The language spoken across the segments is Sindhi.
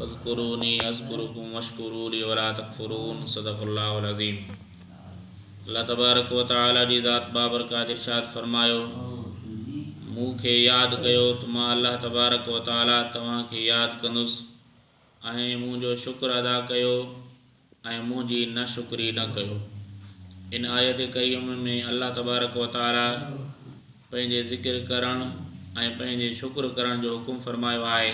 فاذڪروني اذڪرڪم واشڪروا لي ولا تڪفرون صدق الله العظيم. الله تبارڪ و تعالي جي ذات بابرڪات ارشاد فرمايو، مون کي ياد ڪيو ته مان الله تبارڪ و تعالي توهان کي ياد ڪندس ۽ منهنجو شڪر ادا ڪيو ۽ منهنجي ناشڪري نه ڪيو. ان آيت ڪريمه ۾ الله تبارڪ و تعالي پنهنجي ذڪر ڪرڻ ۽ پنهنجي شڪر ڪرڻ جو حڪم فرمايو آهي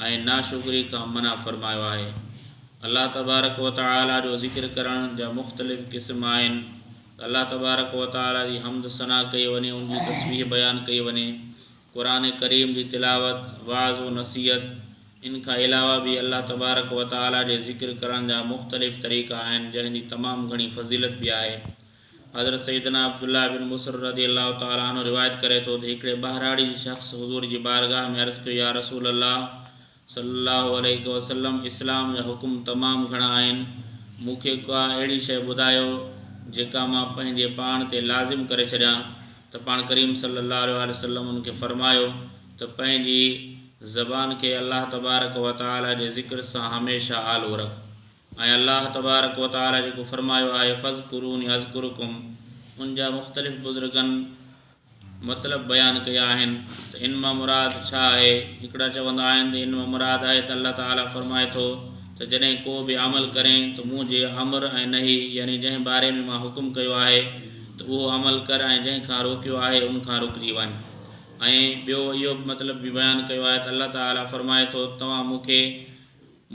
۽ ناشڪري کان منع فرمايو آهي. الله تبارڪ و تعالي جو ذڪر ڪرڻ جا مختلف قسم آهن ته الله تبارڪ و تعالي جي حمد ثنا ڪئي وڃي، ان جي تسبيح بيان ڪئي وڃي، قرآن ڪريم جي تلاوت، وعظ و نصيحت، ان کان علاوه به الله تبارڪ و تعالي جي ذڪر ڪرڻ جا مختلف طريقا آهن جنهن جي تمام گهڻي فضيلت به آهي. حضرت سيدنا عبدالله بن بسر رضي الله تعالٰي عنه روايت ڪري ٿو ته هڪڙي ٻهراڙي جي شخص حضور جي بارگاهه ۾ عرض ڪيو يا رسول الله صلي الله عليه وسلم اسلام جا حڪم تمام گهڻا آهن مون کي ڪا اهڙي شيء ٻڌايو جيڪا مان پنهنجي پاڻ تي لازم ڪري ڇڏيان ته پاڻ ڪريم صلي الله عليه وسلم ان کي فرمايو ته پنهنجي زبان کي الله تبارڪ وتعالي جي ذڪر سان هميشه آلو رک. ۽ الله تبارڪ و تعالي جيڪو فرمايو آهي فاذڪروني اذڪرڪم ان جا مختلف بزرگن مطلب بيان ڪيا آهن ته ان مان مراد ڇا آهي؟ هڪڙا چوندا آهن ته ان مان مراد آهي ته الله تعالي فرمائي ٿو ته جڏهن ڪو به عمل ڪرين ته منهنجي امر ۽ نهي يعني جنهن باري ۾ مان حڪم ڪيو آهي ته اهو عمل ڪر ۽ جنهن کان روڪيو آهي ان کان رڪجي وڃ ۽ ٻيو اهو به مطلب به بيان ڪيو آهي ته الله تعالي فرمائي ٿو ته توهان مون کي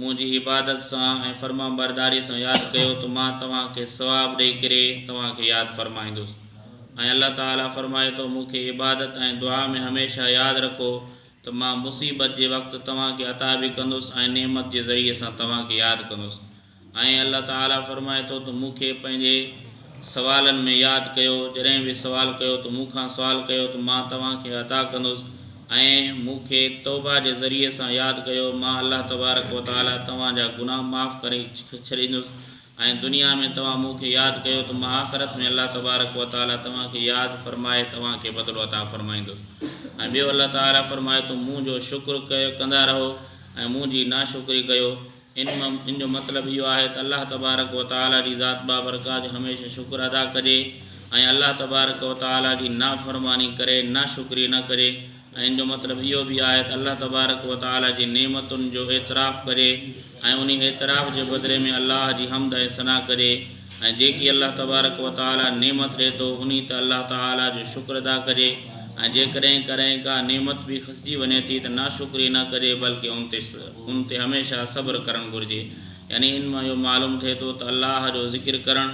منهنجي عبادت سان ۽ فرمانبرداريء سان ياد ڪيو ته مان توهان کي ثواب ڏئي ڪري توهان کي ياد فرمائيندس. ۽ الله تعاليٰ فرمائي ٿو، مون کي عبادت ۽ دعا ۾ هميشه ياد رکو ته مان مصيبت جي وقت توهان کي عطا به ڪندس ۽ نعمت جي ذريعي سان توهان کي ياد ڪندس. ۽ الله تعاليٰ فرمائي ٿو ته مون کي پنهنجي سوالن ۾ ياد ڪيو، جڏهن به سوال ڪيو ته مون کان سوال ڪيو ته مان توهان کي عطا ڪندس ۽ مون کي توبه جي ذريعي سان ياد ڪيو، مان الله تبارڪ و تعاليٰ توهان جا گناهه معاف ڪري ڇڏيندس ۽ دنيا ۾ توهان مون کي ياد ڪيو ته مان آخرت ۾ الله تبارڪ و تعاليٰ توهان کي ياد فرمائي توهان کي بدلو عطا فرمائيندس ۽ ٻيو الله تعاليٰ فرمائي ٿو مون جو شڪر ڪندا رهو ۽ منهنجي ناشڪري ڪيو. ان مان ان جو مطلب اهو آهي ته الله تبارڪ و تعاليٰ جي ذات بابرڪات جو هميشه شڪر ادا ڪجي ۽ الله تبارڪ و تعاليٰ جي نافرماني ڪري ناشڪري نه ڪجي ۽ ان جو مطلب اهو به آهي ته الله تبارڪ و تعاليٰ جي نعمتن جو اعتراف ڪجي ۽ انهي اعتراف جي بدلي ۾ الله جي حمد ۽ ثنا ڪجي ۽ جيڪي الله تبارڪ و تعاليٰ نعمت ڏئي ٿو انهي ته الله تعاليٰ جو شڪر ادا ڪجي ۽ جيڪڏهن ڪڏهن ڪا نعمت به کسجي وڃي ٿي ته ناشڪري نه ڪجي بلڪه ان تي ان تي هميشه صبر ڪرڻ گهرجي. يعني ان مان اهو معلوم ٿئي ٿو ته الله جو ذڪر ڪرڻ،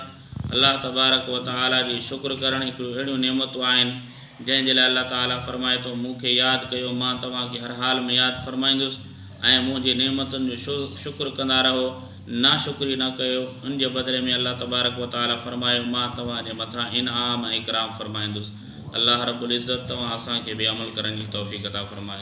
الله تبارڪ و تعاليٰ جي شڪر ڪرڻ هڪڙيون اهڙيون نعمتون آهن، جنهن جي لاء الله تعاليٰ فرمائي ٿو، مون کي ياد ڪيو، مان توهان کي هر حال ۾ ياد فرمائيندس ۽ منهنجي نعمتن جو شڪر ڪندا رهو، ناشڪري نه ڪيو. ان جي بدلي ۾ الله تبارڪ و تعاليٰ فرمايو، مان توهان جي مٿان انعام ۽ اڪرام فرمائيندس. الله رب العزت توهان اسان کي به عمل ڪرڻ جي توفيق عطا فرمائي.